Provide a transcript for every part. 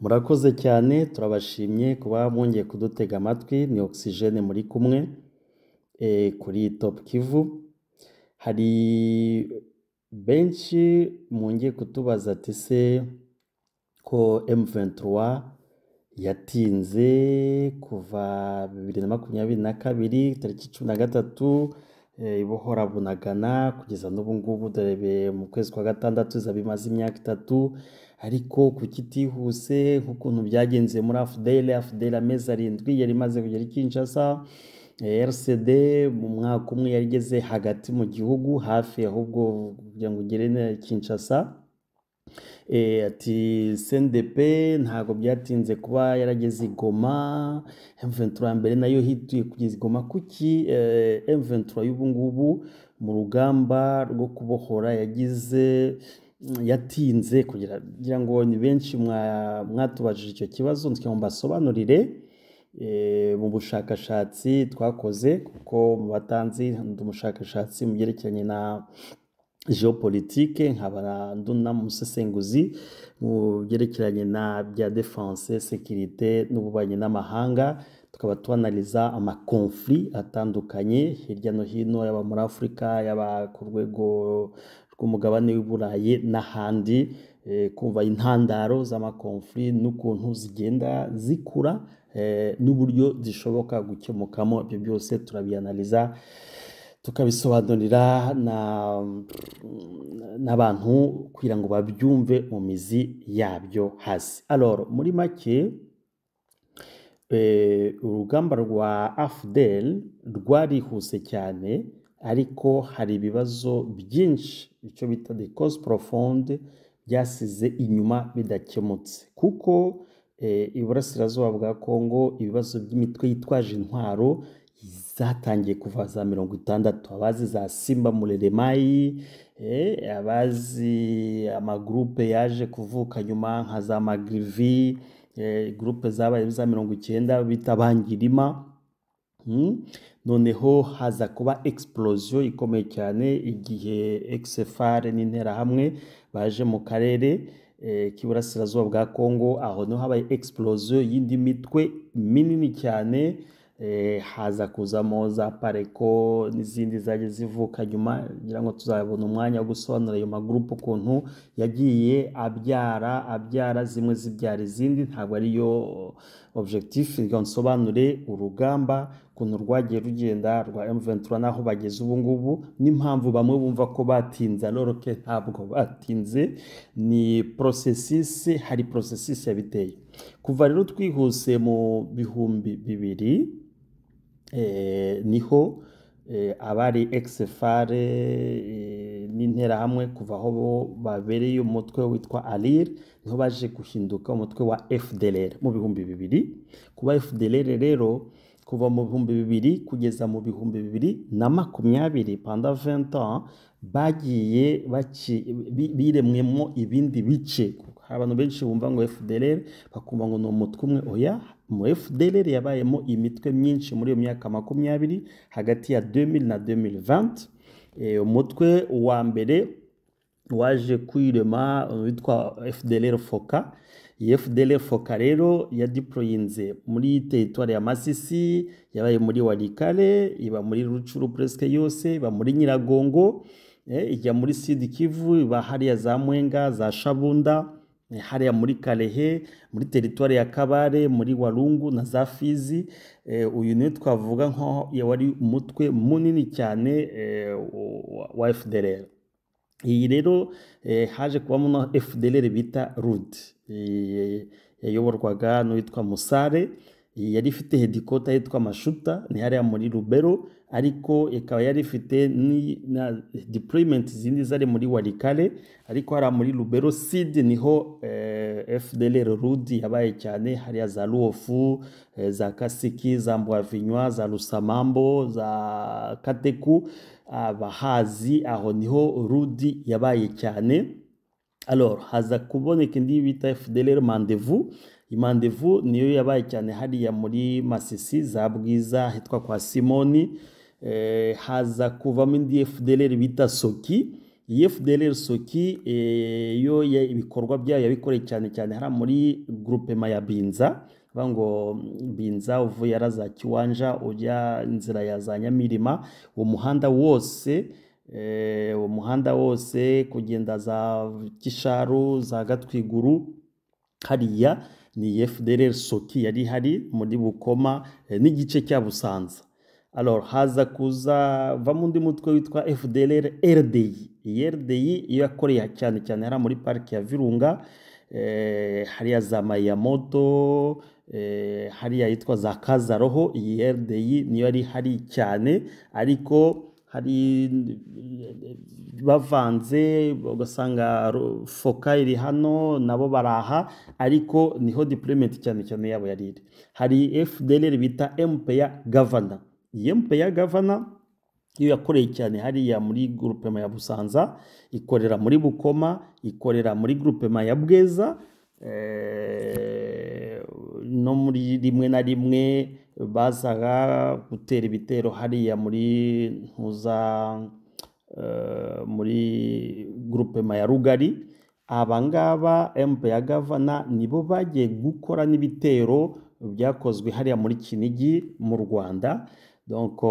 Murakoze cyane, turabashimye kuba mwongeye kudutega amatwi. Ni Oxygene muri kumwe kuri Top Kivu. Hari benshi mwongeye kutubaza ati se ko M23 yatinze kuva 2022 tariki 13 ibohora Bunagana kugeza n'ubu ngubu, dore mu kwezi kwa gatandatu izaba imaze imyaka 3, ariko kuki itihuse nk'ukuntu byagenze muri AFDL? AFDL amezi 7 yari imaze kugera i Kinshasa, RCD mu mwaka umwe yari igeze hagati mu gihugu hafi ahubwo kugira ngo ugere na Kinshasa. Ati CNDP ntabwo byatinze kuba yarageze i Goma, M23 mbere nayo hituye kugeza i Goma. Kuki M23 y'ubu ngubu mu rugamba rwo kubohora yagize yatinze kugira ngo ni benshi mwatubajije icyo kibazo, ngira ngo mbasobanurire mu bushakashatsi twakoze, kuko mu batanzi ndi umushakashatsi mu byerekeranye na géopolitique, nkaba ndi n'umusesenguzi mu byerekeranye na bya défense, sécurité n'ububanyi n'amahanga. Tukaba tuanaliza amaconflits atandukanye hirya no hino, yaba muri Afurika, yaba ku rwego rw'umugabane w'i Burayi n'ahandi, kumva intandaro z'amaconflits n'ukuntu zigenda zikura, n'uburyo zishoboka gukemukamo. Ibyo byose turabianaliza, tukabisobanurira n'abantu kugira ngo babyumve mu mizi yabyo hasi. Alors, muri make, urugamba rwa AFDL rwarihuse cyane, ariko hari ibibazo byinshi, icyo bita des causes profondes, byasize inyuma bidakemutse, kuko iburasirazuba bwa Kongo ibibazo by'imitwe yitwaje intwaro zatangiye kuva za 60. Abazi za Simba Mureremayi, abazi amagroupes yaje kuvuka nyuma nka za Magrivi, groupes zabaye za 90 bita Bangirima. Noneho haza kuba explosion ikomeye cyane igihe ex-FAR n'Interahamwe baje mu karere k'iburasirazuba bwa Kongo. Aho niho habaye explosion y'indi mitwe minini cyane, haza kuzamo za Apareco n'izindi zagiye zivuka nyuma. Ngira ngo tuzabona umwanya wo gusobanura ayo magroupes ukuntu yagiye abyara abyara, zimwe zibyara izindi. Ntabwo ariyo objectif, ngo nsobanure urugamba ukuntu rwagiye rugenda rwa M23 n'aho bageze ubu ngubu, n'impamvu bamwe bumva ko batinze alors que ntabwo batinze. Ni processus, hari processus yabiteye. Kuva rero twihuse mu 2000, niho abari ex-FAR n'Interahamwe, kuva aho bo babereye umutwe witwa ALIR, niho baje guhinduka umutwe wa FDLR mu 2000. Kuba FDLR rero, kuva mu 2000 kugeza mu 2020, pendant 20 ans, bagiye biremwemo ibindi bice. Hari abantu benshi bumva ngo FDLR bakumva ngo ni umutwe umwe. Oya, mu FDLR yabayemo imitwe myinshi muri iyo myaka 20, hagati ya 2000 na 2020. Umutwe wa mbere waje kwirema witwa FDLR Foka. Iyi FDLR Foka rero yadeployinze muri territoire ya Masisi, yabaye muri Walikale, iba muri Rutshuru presque yose, iba muri Nyiragongo, ijya muri Sud Kivu, iba hariya za Mwenga, za Shabunda, hariya muri Kalehe, muri territoire ya Kabare, muri Walungu na za Fizi. Uyu niwe twavuga nko wari umutwe munini cyane wa FDLR. Iyi rero haje kubamo na FDLR bita RUD, yayoborwaga n'uwitwa Musare. Iyi yari ifite headquarter yitwa Mashuta, ni hariya muri Lubero, ariko ikaba yari ifite na deployment zindi zari muri Walikale, ariko hariya muri Lubero Sud niho FDLR RUD yabaye cyane, hariya za Luofu, za Kasiki, za Mbwavinywa, za Lusamambo, za Kateku, abahazi aho niho RUD yabaye cyane. Alors, haza kuboneka indi bita FDLR Mandevu. Mandevu niyo yabaye cyane hariya muri Masisi, za Bwiza, hitwa kwa Simoni. Haza kuvamo indi FDLR bita Soki. Iyi FDLR Soki yo ibikorwa byayo yabikoreye cyane cyane hariya muri groupement ya Binza, bavuga ngo Binza uvuye ara za Kiwanja ujya inzira ya za Nyamirima, uwo muhanda wose, uwo muhanda wose kugenda za Kisharu za Gatwiguru hariya ni FDLR Soki yari hari muri Bukoma n'igice cya Busanza. Alors haza kuza vamo undi mutwe witwa FDLR RDI. Iyi RDI iyo yakoreye cyane cyane hariya muri pariki ya Virunga, hariya za Mayamoto, hariya yitwa za Kazaroho. Iyi RDI niyo yari hari cyane, ariko hari bavanze ugasanga Foka iri hano nabo baraha, ariko niho deployment cyane cyane yabo yari iri. Hari FDLR bita MPA Governor. Iyi MPA Governor iyo yakoreye cyane hariya muri groupement ya Busanza, ikorera muri Bukoma, ikorera muri groupement ya Bweza, no muri rimwe na rimwe bazaga gutera ibitero hariya muri ntuza, muri groupement ya Rugari. Aba ngaba MPA Governor nibo bagiye gukora n'ibitero byakozwe hariya muri Kinigi mu Rwanda. Donc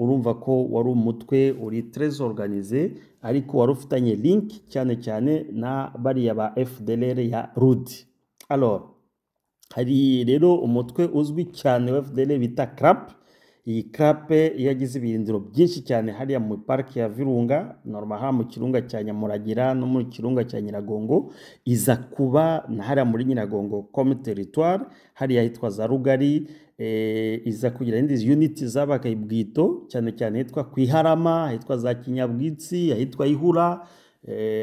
urumva ko wari umutwe uri très organisé, ariko wari ufitanye link cyane cyane na bariya ba FDLR ya Rudi. Alors hari rero umutwe uzwi cyane wa FDLR bita CRAP. Iyi CRAP yagize ibirindiro byinshi cyane hariya mu pariki ya Virunga, normal mu kirunga cya Nyamuragira no mu kirunga cya Nyiragongo, iza kuba na hariya muri Nyiragongo comme territoire, hariya hitwa za Rugari, iza kugira indi unit zabaga ibwito cyane cyane hitwa Kwiharama, hitwa za Kinyabwitsi, ahitwa Ihura,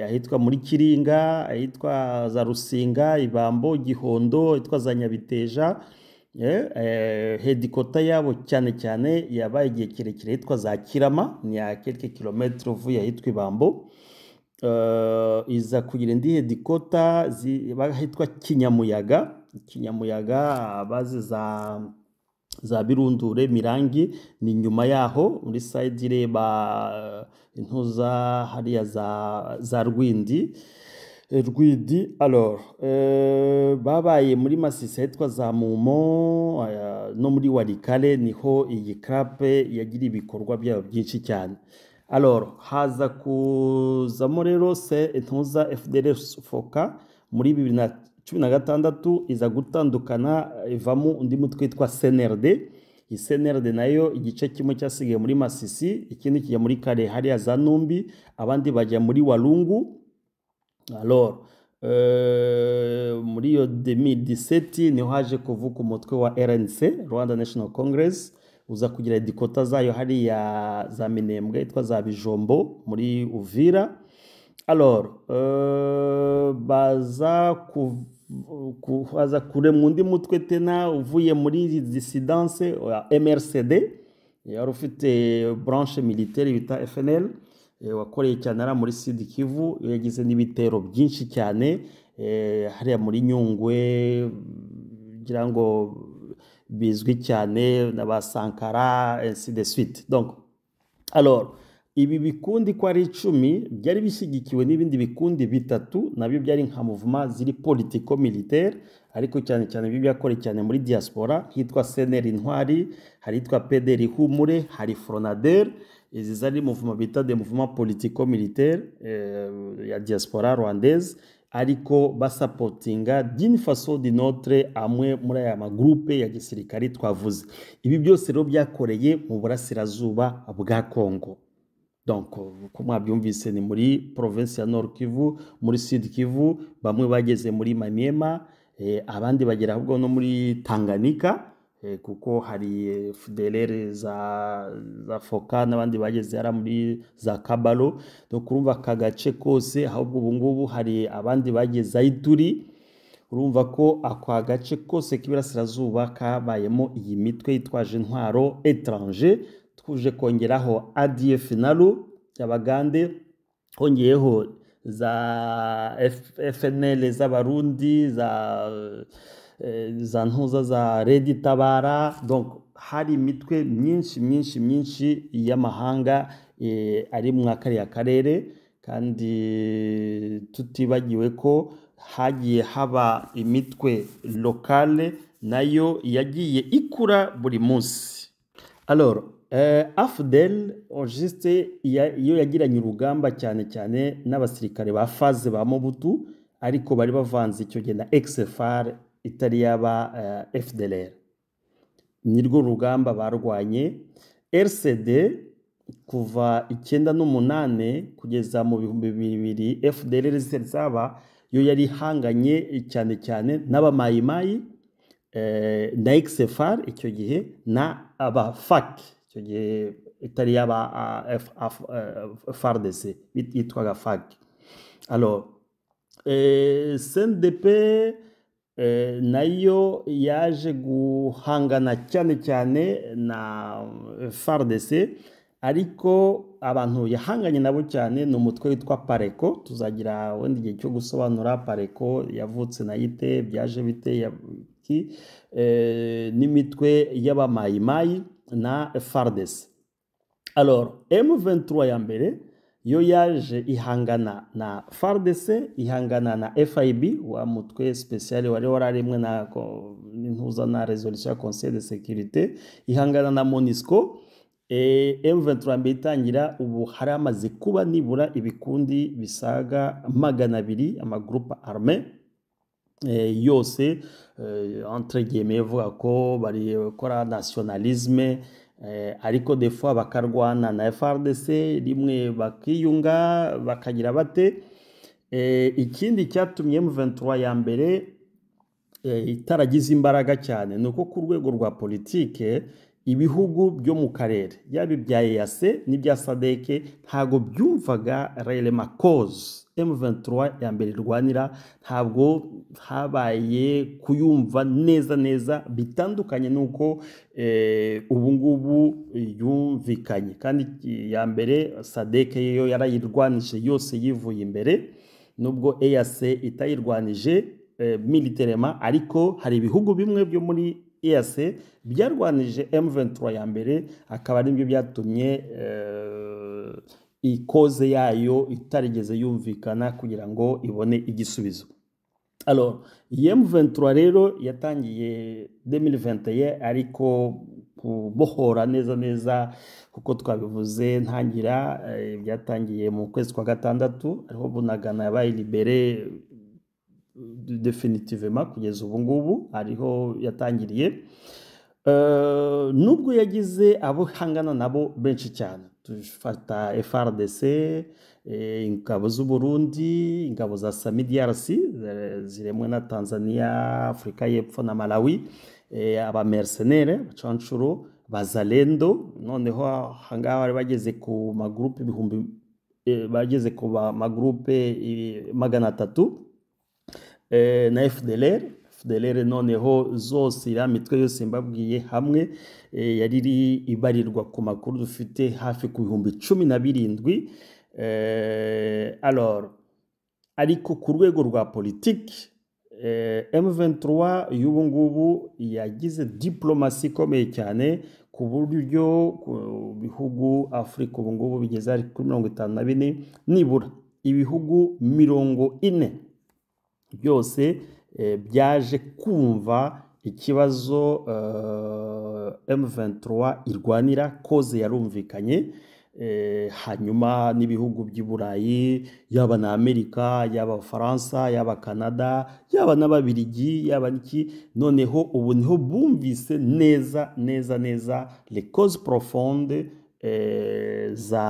ahitwa muri Kiringa, ahitwa za Rusinga, Ibambo, Gihondo, ahitwa za Nyabiteja. Headquarter yabo cyane cyane yabaye igihe kirekire hitwa za Kirama, ni ya quelques kilomètres uvuye ahitwa Ibambo. Iza kugira indi headquarter ahitwa Kinyamuyaga. Kinyamuyaga abazi za Birundure Mirangi ni nyuma yaho muri side ireba intuza hariya za Rwindi. Rwidi. Alors babaye muri Masisi ahitwa za Mumo, no muri Walikale niho iyi CRAP yagira ibikorwa byabo byinshi cyane. Alors haza kuzamo rero se ntuza FDLR Foka muri 2016 iza gutandukana ivamo undi mutwe witwa CNRD. Iyi CNRD nayo igice kimwe cyasigaye muri Masisi, ikindi kijya muri Kare hariya za Numbi, abandi bajya muri Walungu. Alors muri iyo 2017 niho haje kuvuka umutwe wa RNC, Rwanda National Congress, uza kugira headquarter zayo hariya za Minembwe yitwa za Bijombo muri Uvira. Alors baza baza kuremwa undi mutwe tena uvuye muri dissidence wa MRCD, yari ufite branche militaire bita FNL, wakoreye cyane ari muri Sud Kivu, yagize n'ibitero byinshi cyane hariya muri Nyungwe, ngira ngo bizwi cyane na ba Sankara, ainsi de suite. Donc alors ibi bikundi ko ari 10 byari bishyigikiwe n'ibindi bikundi bitatu nabyo byari nka mouvement ziri politico militaire, ariko cyane cyane ibi byakoreye cyane muri diaspora, hitwa CNR Intwari, hari hitwa PDR Humure, hari Fronader. Izi zari mouvement bita des mouvements politico militaire ya diaspora rwandaise, ariko basapotinga d'une façon d'une autre amwe muri aya magroupe ya gisirikari twavuze. Ibi byose rero byakoreye mu burasirazuba bwa Congo. Donc uko mwabyumvise ni muri province ya Nord Kivu, muri Sud Kivu, bamwe bageze muri Maniema, abandi bagera ahubwo no muri Tanganyika, kuko hari FDLR za Foka n'abandi bageze hariya muri za Kabalo. Donc urumva aka gace kose, ahubwo ubu ngubu hari abandi bageze Ituri. Urumva ko ako gace kose k'iburasirazuba kabayemo iyi mitwe yitwaje intwaro étranger. Tuje kongeraho ADF NALU y'Abagande, hongeyeho za FNL z'Abarundi, za ntuza za Red Tabara. Donc hari imitwe myinshi myinshi myinshi y'amahanga ari mwa kariya karere. Kandi tutibagiwe ko hagiye haba imitwe locale nayo yagiye ikura buri munsi. Alors, AFDL juste iyo yagiranye urugamba cyane cyane n'abasirikare ba FAZ ba Mobutu, ariko bari bavanze icyo gihe na ex-FAR itari yaba FDLR. Nirwo rugamba barwanye. RCD kuva 98 kugeza mu 2000 FDLR zaba, yo yari ihanganye cyane cyane n'abamayimayi, na ex-FAR icyo gihe, na aba FAC icyo gihe itari yaba FARDC, yitwaga FAC. Alors, CNDP nayo yaje guhangana cyane cyane na FARDC, ariko abantu yahanganye nabo cyane ni umutwe witwa PARECO. Tuzagira wenda igihe cyo gusobanura PARECO yavutse na ite, byaje bite, n'imitwe y'abamayimayi na FARDC. Alors, M23 ya mbere yo yaje ihangana na FARDC, ihangana na FIB, wa mutwe spécial wari wararemwe na intuza na résolution ya Conseil de sécurité, ihangana na MONUSCO. M23 mbere itangira, ubu hari hamaze kuba nibura ibikundi bisaga 200, amagroupe armé yose, entre guillemets vuga ko bari gukora nationalisme, ariko des fois bakarwana na FARDC, rimwe bakiyunga, bakagira bate. Ikindi cyatumye M23 ya mbere itaragize imbaraga cyane ni uko ku rwego rwa politike ibihugu byo mu karere, yaba ibya EAC n'ibya SADC, ntabwo byumvaga réellement cause M23 ya mbere irwanira. Ntabwo habaye kuyumva neza neza, bitandukanye n'uko ubu ngubu yumvikanye. Kandi ya mbere SADC yo yarayirwanije yose yivuye imbere, nubwo EAC itayirwanije militairement, ariko hari ibihugu bimwe byo muri EAC byarwanije M23 ya mbere, akaba aribyo byatumye icause yayo itarigeze yumvikana kugira ngo ibone igisubizo. Alors, iyi M23 rero yatangiye 2021, ariko kubohora neza neza, kuko twabivuze ntangira, byatangiye mu kwezi kwa gatandatu, ariho Bunagana yabaye libéré définitivement. Kugeza ubu ngubu ariho yatangiriye. Nubwo yagize abo ihangana nabo benshi cyane, dufata FARDC, ingabo z'u Burundi, ingabo za SAMIDRC ziremwe na Tanzania, Afurika y'Epfo na Malawi, aba mercenaires, abacanshuro, bazalendo. Noneho ahangaha bari bageze ku magroupe ibihumbi, bageze ku magroupe 300, na FDLR. FDLR noneho zose, iriya mitwe yose mbabwiye hamwe, yari iri ibarirwa ku makuru dufite hafi ku 17,000. Alors, ariko ku rwego rwa politiki, M23 y'ubu ngubu yagize diplomasi ikomeye cyane, ku buryo ku bihugu Afurika ubu ngubu bigeze ari kuri 54, nibura ibihugu 40 byose byaje kumva ikibazo M23 irwanira, cause yarumvikanye. Hanyuma n'ibihugu by'i Burayi, yaba na Amerika, yaba Abafaransa, yaba Canada, yaba n'Ababirigi, yaba n'iki, noneho ubu niho bumvise neza neza neza les causes profondes za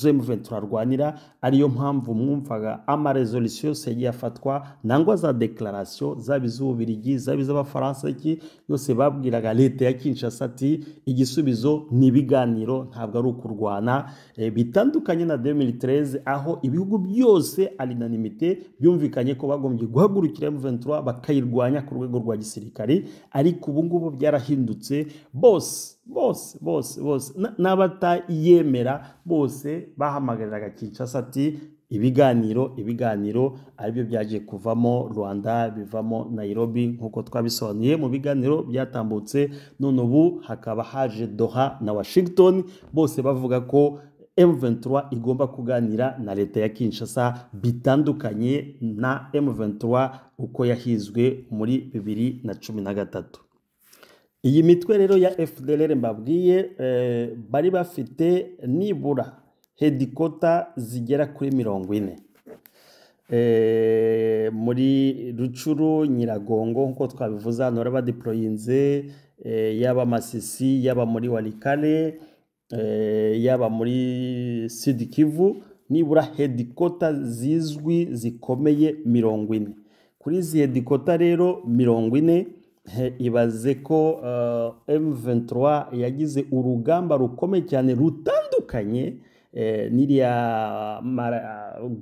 M23 arwanira. Ariyo mpamvu mwumvaga ama résolution yose yagiye afatwa nangwa za déclaration, zaba iz'Ububirigi, zaba iz'Abafaransa, iki yose babwiraga leta ya Kinshasa ati igisubizo ni ibiganiro, ntabwo ari ukurwana. Bitandukanye na 2013, aho ibihugu byose à l'unanimité byumvikanye ko bagombye guhagurukira M23 bakayirwanya ku rwego rwa gisirikari. Ariko ubu ngubu byarahindutse, bose bose bose bose n'abatayemera bose bahamagariraga Kinshasa ati ibiganiro, ibiganiro, aribyo byagiye kuvamo Rwanda, bivamo Nairobi, nk'uko twabisobanuye mu biganiro byatambutse. None ubu hakaba haje Doha na Washington, bose bavuga ko M23 igomba kuganira na leta ya Kinshasa, bitandukanye na M23 uko yahizwe muri 2013. Iyi mitwe rero ya FDLR mbabwiye, bari bafite nibura headquarter zigera kuri 40 muri Rucuru, Nyiragongo, nkuko twabivuze hano badeployinze, yaba Masisi, yaba muri Walikale, yaba muri Sud Kivu, nibura headquarter zizwi zikomeye 40. Kuri izi headquarter rero 40, ibaze ko M23 yagize urugamba rukomeye cyane rutandukanye n'iriya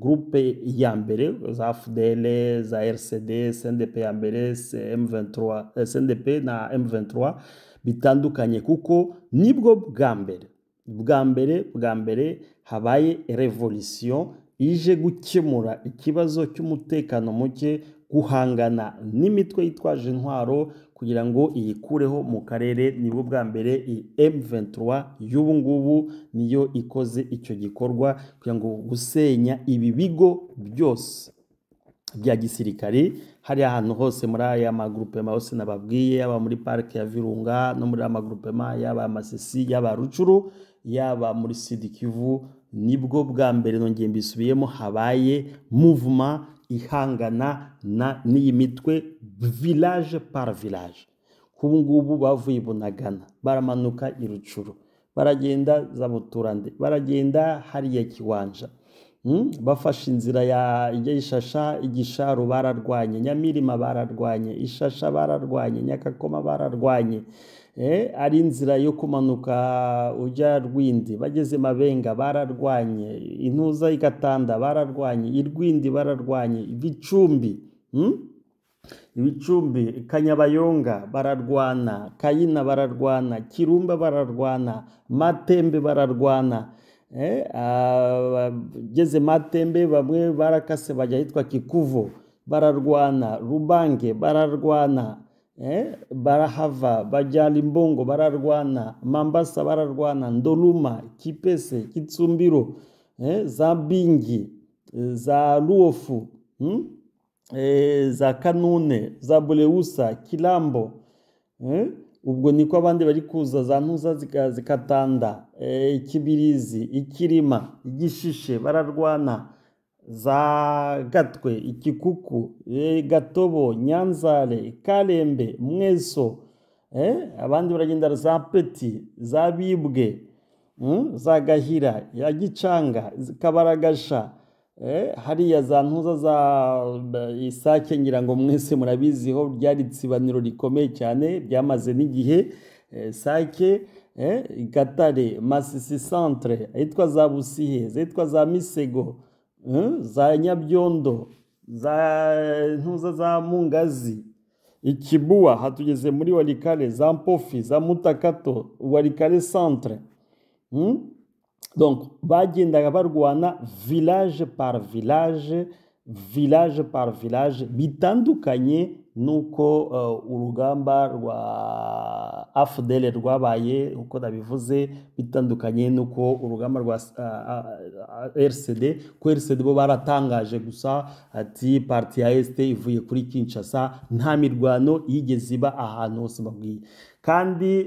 groupe ya mbere za FDL, za RCD, CNDP ya mbere, M23, CNDP na M23, bitandukanye kuko nibwo bwa mbere habaye revolution ije gukemura ikibazo cy'umutekano muke, guhangana n'imitwe yitwaje intwaro kugira ngo iyikureho mu karere. Nibwo bwa mbere iyi M23 y'ubu ngubu niyo ikoze icyo gikorwa kugira ngo gusenya ibi bigo byose bya gisirikari hari ahantu hose muri aya magroupement hose nababwiye, yaba muri parike ya Virunga no muri aya magroupement, yaba Masisi, yaba Rucuru, yaba muri Sud Kivu. Nibwo bwa mbere, nongeye mbisubiyemo, habaye mouvement ihangana na n'iyi mitwe village par village. Kubu ngubu bavuye i Bunagana, baramanuka i Rucuru, baragenda za Buturande, baragenda hariya Kiwanja, bafashe inzira ya ijya Ishasha, Igisharu bararwanye, Nyamirima bararwanye, Ishasha bararwanye, Nyakakoma bararwanye, ari inzira yo kumanuka ujya Rwindi, bageze Mabenga bararwanye, Intuza Igatanda bararwanye, Irwindi bararwanye, Ibicumbi, Ibicumbi, Kanyabayonga bararwana, Kayina bararwana, Kirumba bararwana, Matembe bararwana. Bageze Matembe bamwe barakase bajya ahitwa Kikuvo bararwana, Rubange bararwana, barahava bajya Limbongo bararwana, Mambasa bararwana, Ndoluma, Kipese, Kitsumbiro, za Bingi, za Luofu, za Kanune, za Buleusa, Kilambo, ubwo niko abandi bari kuza za Ntuza zikatanda, Ikibirizi, Ikirima, Igishishe bararwana, za Gatwe, Ikikuku, Gatobo, Nyanzare, Karembe, Mweso, abandi baragenda za Peti, za Bibwe, za Gahira, ya Gicanga, Kabaragasha, hariya za Ntuza za Isake, ngira ngo mwese murabiziho ryari itsibaniro rikomeye cyane byamaze n'igihe, Sake, Gatare, Masisi centre, ahitwa za Busihe, ahitwa za Misego, za Nyabyondo, za Ntuza za Mungazi, Ikibuwa, hatugeze muri Walikale, za Mpofi, za Mutakato, Walikale centre. Donc bagendaga barwana village par village, village par village, bitandukanye nuko urugamba rwa AFDL rwabaye uko nabivuze, bitandukanye nuko urugamba rwa RCD, ko RCD bo baratangaje gusa ati partie ya Est ivuye kuri Kinshasa, nta mirwano yigeze iba ahantu hose babwiye. Kandi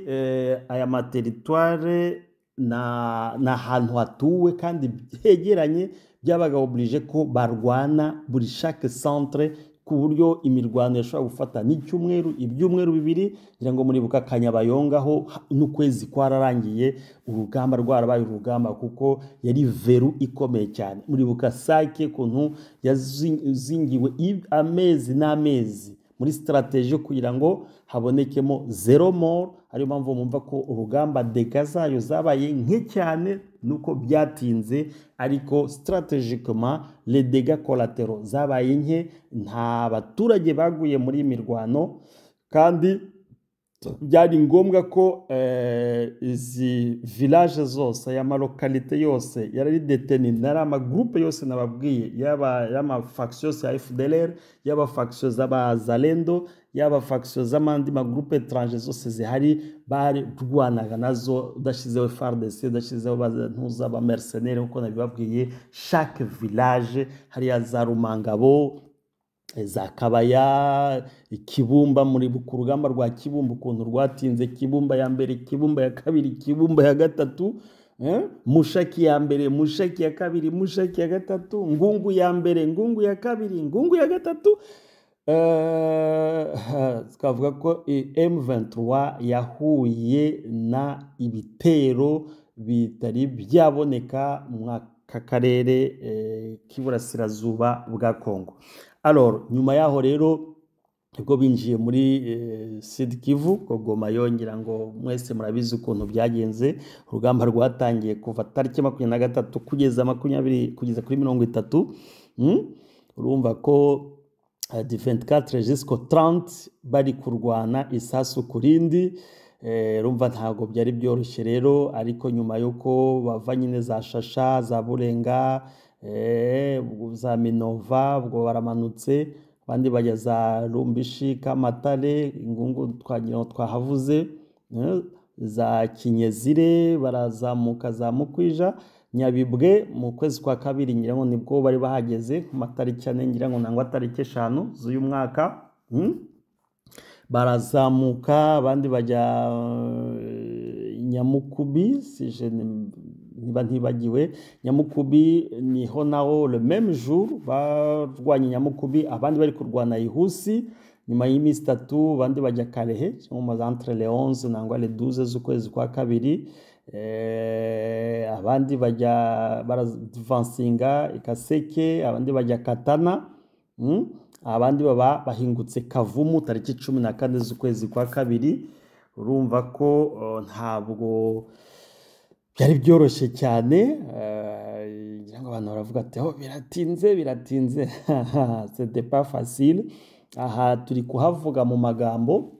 aya materritoire na ahantu hatuwe kandi hegeranye, byabaga obligé ko barwana buri chaque centre, ku buryo imirwano yashobora gufata n'icyumweru, ibyumweru 2. Ngira ngo muribuka Kanyabayonga ho n'ukwezi kwararangiye urugamba rwarabaye urugamba, kuko yari veru ikomeye cyane. Muribuka Sake kuntu yazingiwe amezi n'amezi muri stratégie kugira ngo habonekemo zéro mort. Ariyo mpamvu mumva ko urugamba dégâts zayo zabaye nke cyane nuko byatinze, ariko stratégiquement les dégâts collatéraux zabaye nke, nta baturage baguye muri mirwano. Kandi Byari ngombwa ko izi village zose, aya ma localités yose yari détenues, nari ama groupes yose nababwiye, yaba y'ama factions yose ya FDLR, yaba factions z'abazalendo, yaba factions z'amandi ma groupes étrangers zose zihari, bari rwanaga nazo, udashyizeho FARDC, udashyizeho ntuza ba mercenaires nkuko nabibabwiye. Chaque village hariya za Rumangabo, za Kabaya, Kibumba, muri ku rugamba rwa Kibumba ukuntu rwatinze, Kibumba ya mbere, Kibumba ya kabiri, Kibumba ya gatatu, Mushaki ya mbere, Mushaki ya kabiri, Mushaki ya gatatu, Ngungu ya mbere, Ngungu ya kabiri, Ngungu ya gatatu. Twavuga ko M23 yahuye na ibitero bitari byaboneka mu aka karere k'iburasirazuba bwa Congo. Alors, nyuma yaho rero nibwo binjiye muri Sud Kivu, ko Goma yongera ngo mwese murabizi ukuntu byagenze. Urugamba rwatangiye kuva tariki 23 kugeza 20, kugeza kuri 30. Urumva ko du 24 jusqu'au 30 bari kurwana isasu ku rindi. Urumva ntabwo byari byoroshye rero. Ariko nyuma y'uko bava nyine za Shasha, za Burenga, za Minova, ubwo baramanutse, abandi bajya za Rumbishi, Kamatare, Ingungu twagira ngo twahavuze, za Kinyezire, barazamuka za Mukwija, Nyabibwe. Mu kwezi kwa kabiri ngira ngo nibwo bari bahageze, ku matariki 4 ngira ngo, nangwa tariki 5 z'uyu mwaka. Barazamuka, abandi bajya Nyamukubi, si je niba ntibagiwe. Nyamukubi niho naho le même jour barwanye Nyamukubi, abandi bari kurwana Ihusi. Nyuma y'iminsi 3 abandi bajya Kalehe, cyangwa entre le 11 nangwa le 12 z'ukwezi kwa kabiri. Abandi bajya baravansinga Ikaseke, abandi bajya Katana, Abandi baba bahingutse Kavumu tariki 14 z'ukwezi kwa kabiri. Urumva ko ntabwo byari byoroshye cyane. Ngira ngo abantu baravuga ati: "Oh, biratinze, biratinze." C'était pas facile. Aha turi kuhavuga mu magambo,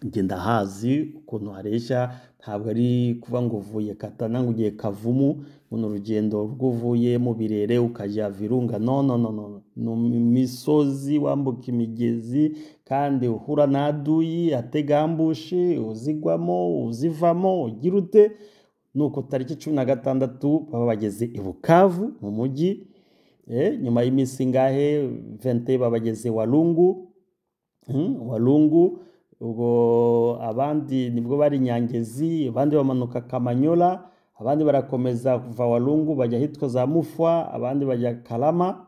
njye ndahazi ukuntu hareshya. Ntabwo ari kuvuga ngo uvuye Katana ngo ugiye Kavumu, ngo ni urugendo rw'uvuye mu Birere ukajya Virunga. No, no, no, no, ni imisozi, wambuka imigezi, kandi uhura n'aduyi atega ambushi, uzigwamo, uzivamo, ugira ute. Nuko tariki 16 baba bageze i Bukavu mu mujyi. Nyuma y'iminsi ingahe, 20, baba bageze Walungu. Walungu ubwo abandi nibwo bari Nyangezi, abandi bamanuka Kamanyola, abandi barakomeza kuva Walungu bajya ahitwa za Mufwa, abandi bajya Kalama,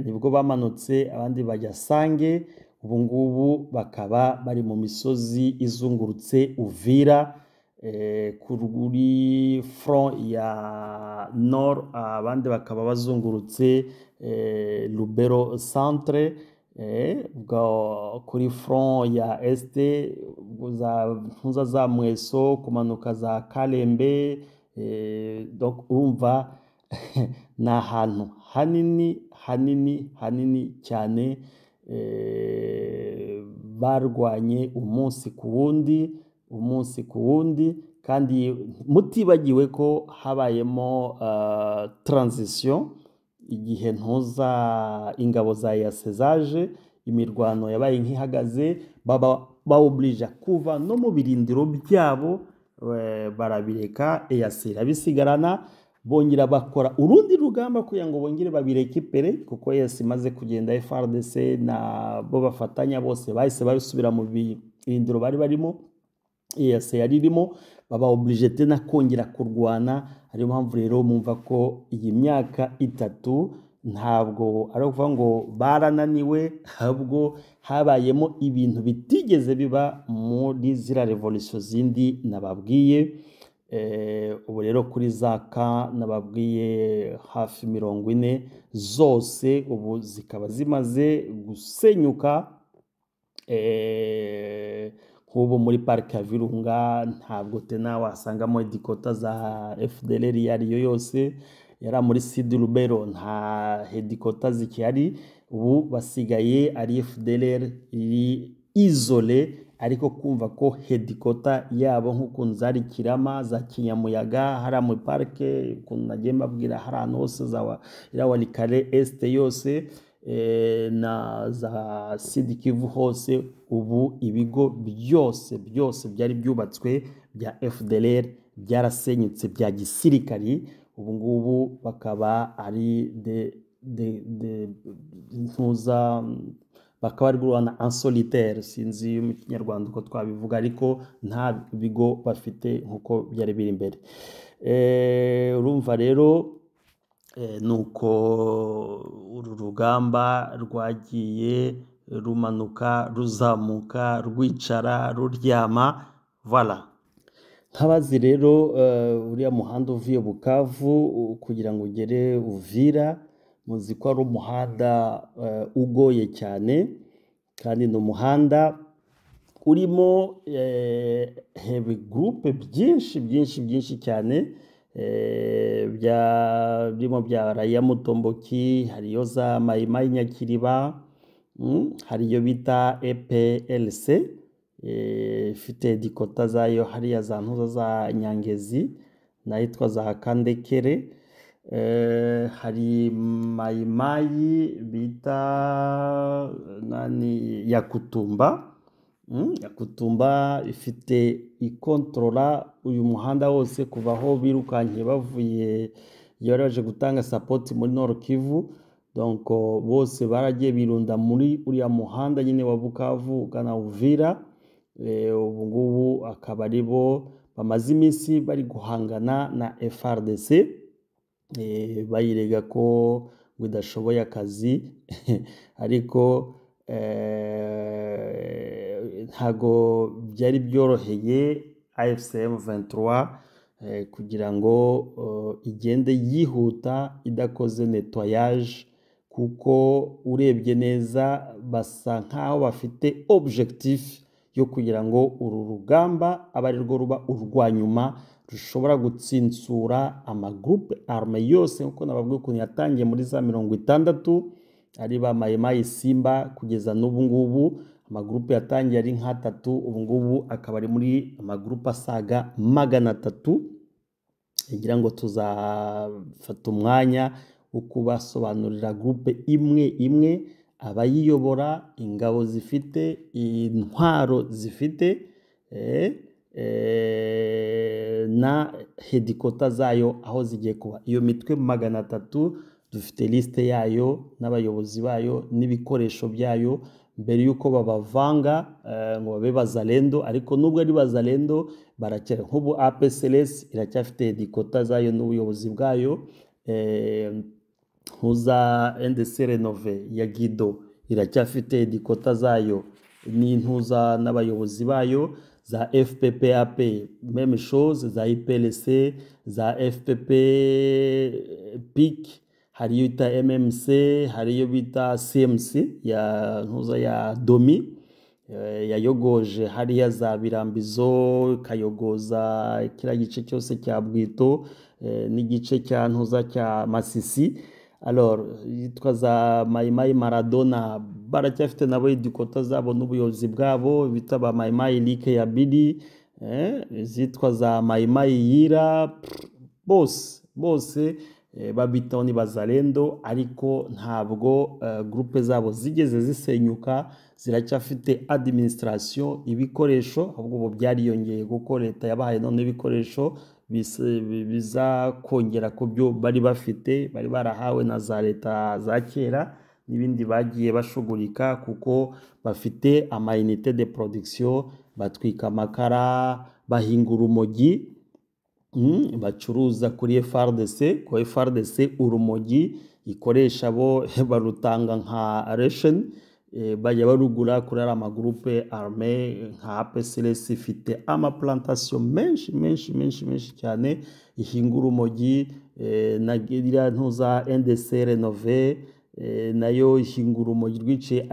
nibwo bamanutse, abandi bajya Sange. Ubu ngubu bakaba bari mu misozi izungurutse Uvira, kuri front ya nord, abandi bakaba bazungurutse Lubero centre, ubwo kuri front ya est za ntuza za Mweso, kumanuka za Kalembe. Donc urumva ni ahantu hanini, hanini, hanini cyane. Barwanye umunsi ku wundi, umunsi ku wundi, kandi mutibagiwe ko habayemo transition igihe ntuza ingabo za EAC zaje, imirwano yabaye nk'ihagaze, baba bawuburija kuva no mu birindiro byabo, barabireka, EAC irabisigarana. Bongera bakora urundi rugamba kugira ngo bongere babirekipere, kuko EAC imaze kugenda, FARDC na bo bafatanya bose bahise babisubira mu birindiro bari barimo, EAC yari irimo, baba obligé tena kongera kurwana. Ariyo mpamvu rero mumva ko iyi myaka 3 ntabwo ari ukuvuga ngo barananiwe, ahubwo habayemo ibintu bitigeze biba muri ziriya révolution zindi nababwiye. Ubu rero kuri za ka nababwiye hafi 40 zose ubu zikaba zimaze gusenyuka. Nk'ubu muri parike ya Virunga ntabwo tena wasangamo headquarter za FDLR iyo ariyo yose. Yari muri Sud Lubero nta headquarter zikihari, ubu basigaye ari FDLR iri isolée. Ariko kumva ko headquarter yabo nk'ukuntu zari Kirama, za Kinyamuyaga, hariya muri parike, ukuntu nagiye mbabwira hari ahantu hose za iriya Walikale Est yose, na za Sud Kivu hose, ubu ibigo byose byose byari byubatswe bya FDLR byarasenyutse bya gisirikari. Ubu ngubu bakaba ari de ntuza, bakaba bari kurwana en solitaire, sinzi mu Kinyarwanda uko twabivuga, ariko nta bigo bafite nkuko byari biri imbere. Urumva rero, nuko uru rugamba rwagiye rumanuka, ruzamuka, rwicara, ruryama, voilà. Nkabazi rero, uriya muhanda uvuye Bukavu kugira ngo ugere Uvira, muzi ko ari umuhanda ugoye cyane, kandi ni umuhanda urimo groupe byinshi byinshi byinshi cyane, birimo bya Raia Mutomboki, hariyo za Mayimayi Nyakiriba, hariyo bita EPLC, ifite headquarter zayo hariya za ntuza za Nyangezi n'ahitwa za Kandekere, hari Mayimayi bita nani Yakutumba, Yakutumba ifite ikontorora uyu muhanda wose kuva aho birukankiye bavuye iyo bari baje gutanga support muri Nord Kivu. Donc bose baragiye birunda muri uriya muhanda nyine wa Bukavu ugana Uvira. Ubu ngubu akaba ari bo bamaze iminsi bari guhangana na FARDC, bayirega ko ngo idashoboye akazi, ariko ntago byari byoroheye AFC M23 kugira ngo igende yihuta idakoze nettoyage, kuko urebye neza basa nkaho bafite objectif yo kugira ngo uru rugamba abe ari rwo ruba urwa nyuma rushobora gutsinsura amagroupe arme yose, nkuko nababwiye ukuntu yatangiye muri za 60 ari ba Mayimayi Simba kugeza n'ubu ngubu. Amagroupe yatangiye ari nk'atatu, ubu ngubu akaba ari muri amagroupe asaga 300. Ngira ngo tuzafata umwanya wo kubasobanurira groupe imwe imwe, abayiyobora, ingabo zifite, intwaro zifite, na headquarter zayo aho zigiye kuba. Iyo mitwe 300 dufite liste yayo n'abayobozi bayo n'ibikoresho byayo mbere yuko babavanga ngo babe bazalendo. Ariko nubwo ari bazalendo barakera, nk'ubu APCLS iracyafite headquarter zayo n'ubuyobozi bwayo, ntuza NDC Renove ya Guido iracyafite headquarter zayo n'intuza n'abayobozi bayo, za FPPAP même chose, za IPLC, za FPP PIC, hariyo bita MMC, hariyo bita CMC ya ntuza ya Domi, yayogoje hariya za Birambizo, ikayogoza kiriya gice cyose cya Bwito, n'igice cya ntuza cya Masisi. Alors yitwa za Mayimayi Maradona baracyafite nabo headquarter zabo n'ubuyobozi bwabo, bita ba Mayimayi Like ya Bili, zitwa za Mayimayi Yira, bose bose babitaho ni bazalendo, ariko ntabwo groupe zabo zigeze zisenyuka, ziracyafite administration, ibikoresho, ahubwo ubu byariyongeye kuko leta yabahaye none ibikoresho biza kongera ku byo bari bafite, bari barahawe na za leta za kera n'ibindi bagiye bashugurika, kuko bafite ama unité de production, batwika amakara, bahinga urumogi, bacuruza kuri FARDC, ko FARDC urumogi ikoresha bo barutanga nka ration, bajya barugura kuri ari amagroupe arme nka APCLS ifite ama plantation menshi menshi menshi menshi cyane ihinga urumogi, na iriya ntuza NDC Renove, nayo ihinga urumogi rwiciye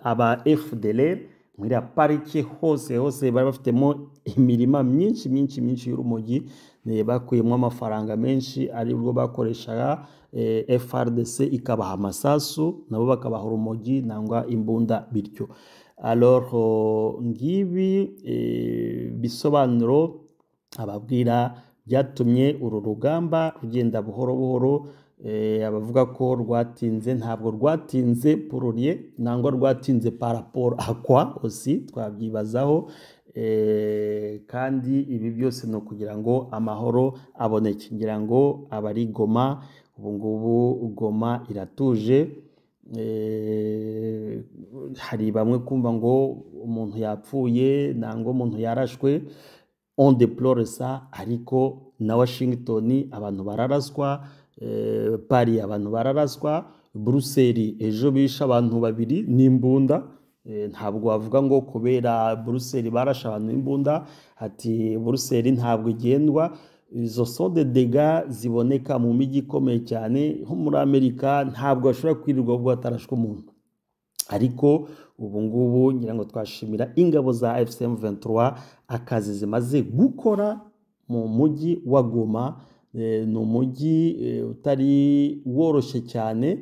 aba FDLR muri ya parike hose hose bari bafitemo imirima myinshi myinshi myinshi y'urumogi, bakuyemo amafaranga menshi aribwo bakoreshaga, FARDC ikabaha amasasu nabo bakabaha urumogi nangwa imbunda bityo. Alors ngibi bisobanuro ababwira byatumye uru rugamba rugenda buhoro buhoro. Abavuga ko rwatinze, ntabwo rwatinze pour rien, nangwa rwatinze par rapport à quoi aussi twabyibazaho. Kandi ibi byose ni ukugira ngo amahoro aboneke. Ngira ngo abari Goma ubu ngubu, Goma iratuje. Hari bamwe kumva ngo umuntu yapfuye nangwa umuntu yarashwe, on déplore ça, ariko na Washington abantu bararaswa, Paris abantu bararaswa, Buruseli ejo bishe abantu babiri n'imbunda. Ntabwo wavuga ngo kubera Buruseli barashe abantu n'imbunda, ati Buruseli ntabwo igendwa. Izo sont des dégâts ziboneka mu mijyi ikomeye cyane nko muri Amerika, ntabwo bashobora kwirirwa ubwo hatarashwe umuntu. Ariko ubu ngubu ngira ngo twashimira ingabo za AFC M23 akazi zimaze gukora mu mujyi wa Goma. Ni umujyi utari woroshye cyane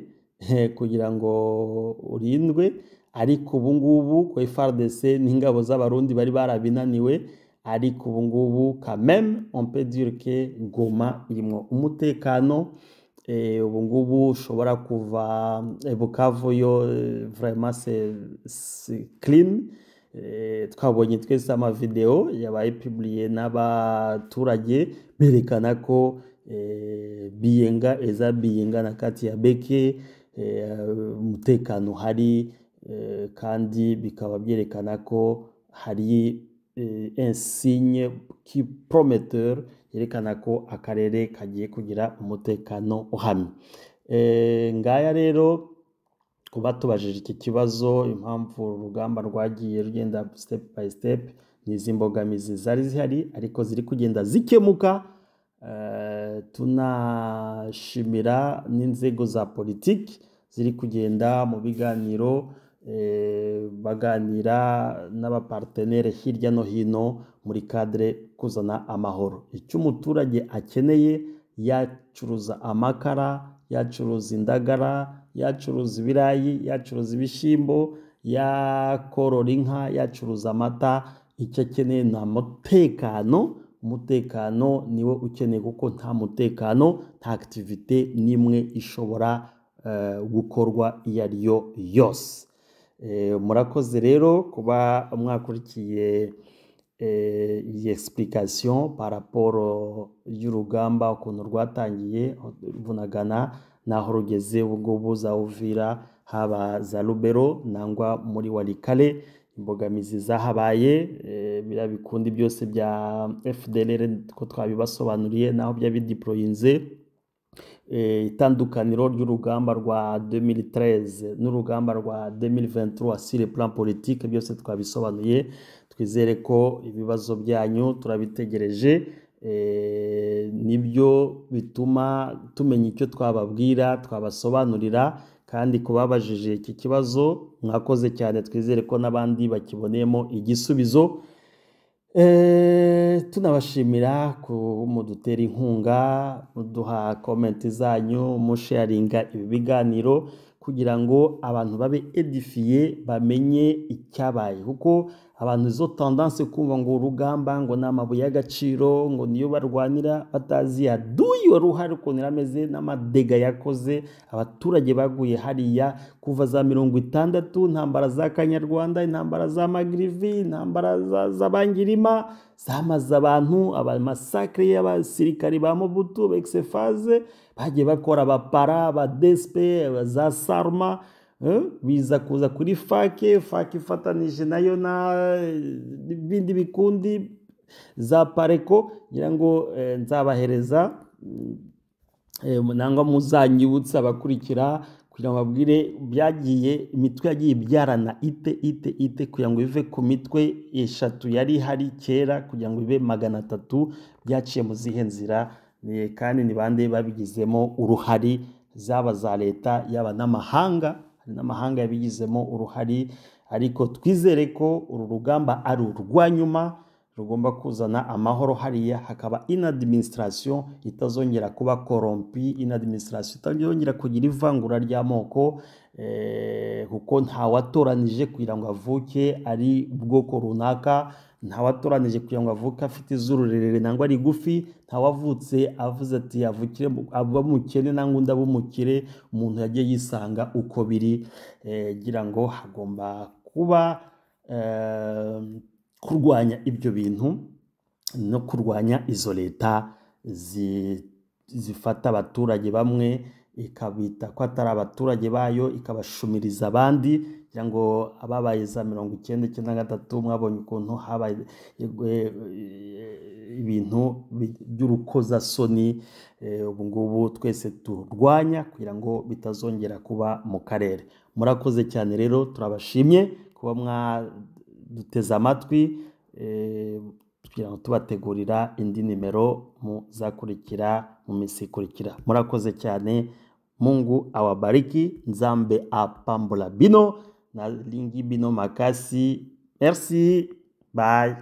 kugira ngo urindwe, ariko ubu ngubu ko FARDC n'ingabo z'Abarundi bari barabinaniwe, ariko ubu ngubu quand même on peut dire que Goma irimo umutekano. Ubu ngubu ushobora kuva Bukavu yo, vraiment c'est clean. Twabonye twese amavideo yabaye publié n'abaturage berekana ko biyenga eza biyenga na kati ya beke, umutekano uhari, kandi bikaba byerekana ko hari un signe qui prometteur yerekana ko akarere kagiye kugira umutekano uhamye. Ngaya rero kuba tubajije iki kibazo, impamvu urugamba rwagiye rugenda step by step, ni izi mbogamizi zari zihari ariko ziri kugenda zikemuka. Tunashimira n'inzego za politiki ziri kugenda mu biganiro, baganira n'abapartenaires hirya no hino muri cadre kuzana amahoro. Icyo umuturage akeneye, yacuruza amakara, yacuruza indagara, yacuruza ibirayi, yacuruza ibishyimbo, yakorora inka, yacuruza amata, icyo akeneye ni umutekano. Umutekano niwo ukeneye, kuko nta mutekano nta activité n'imwe ishobora gukorwa iyo ari yo yose. Murakoze rero kuba mwakurikiye iyi explication par rapport y'urugamba, ukuntu rwatangiye Bunagana naho rugeze ubu ngubu, za Uvira, haba za Lubero nangwa muri Walikale, imbogamizi zahabaye, biriya bikundi byose bya FDLR ko twabibasobanuriye naho byabideployinze, itandukaniro ry'urugamba rwa 2013 n'urugamba rwa 2023 sur le plan politique, byose twabisobanuye. Twizere ko ibibazo byanyu turabitegereje, nibyo bituma tumenya icyo twababwira, twabasobanurira. Kandi kubabajije iki kibazo mwakoze cyane, twizere ko n'abandi bakiboneyemo igisubizo. Tunabashimira ku mudutera inkunga, muduha comment zanyu, musharinga ibi biganiro kugira ngo abantu babe édifiés, bamenye icyabaye, kuko abantu izo tendance kumva ngo urugamba ngo ni amabuye y'agaciro, ngo niyo barwanira, batazi aduyi wari uhari ukuntu yari ameze n'amadégâts yakoze, abaturage baguye hariya kuva za 60, intambara za Kanyarwanda, intambara za Magrivi, intambara z'Abangirima zamaze abantu, amassacres y'abasirikari ba Mobutu, ex-FAZ bagiye bakora, abapara, abaDSP, za Sarma, biza kuza kuri FAC, FAC ifatanije nayo na bindi bikundi za PARECO. Ngira ngo nzabahereza nangwa muzanyibutsa abakurikira kugira ngo babwire byagiye, imitwe yagiye ibyarana ite ite ite kugira ngo ive ku mitwe eshatu yari ihari kera kugira ngo ibe 300, byaciye mu zihe nzira, kandi ni bande babigizemo uruhari, zaba za leta, yaba n'amahanga, hari n'amahanga yabigizemo uruhari. Ariko twizere ko uru rugamba ari urwa nyuma rugomba kuzana amahoro hariya, hakaba une administration itazongera kuba corrompue, une administration itazongera kugira ivangura ry'amoko. Kuko ntawatoranije kugira ngo avuke ari ubwoko runaka, ntawatoranije kugira ngo avuke afite izuru rirerire nangwa rigufi, ntawavutse avuze ati avukire aba mukene nangwa undi abe umukire. Umuntu yagiye yisanga uko biri. Ngira ngo hagomba kuba kurwanya ibyo bintu no kurwanya izo leta zifata abaturage bamwe ikabita ko atari abaturage bayo, ikabashumiriza abandi. Kugira ngo ababaye za 93 mwabonye ukuntu habaye ibintu by'urukozasoni. Ubu ngubu twese turwanya kugira ngo bitazongera kuba mu karere. Murakoze cyane rero, turabashimye kuba mwaduteze amatwi, kugira ngo tubategurira indi nimero muzakurikira mu minsi ikurikira. Murakoze cyane. Mungu awabariki, Nzambe apambola bino nalingi bino makasi. Merci, bye.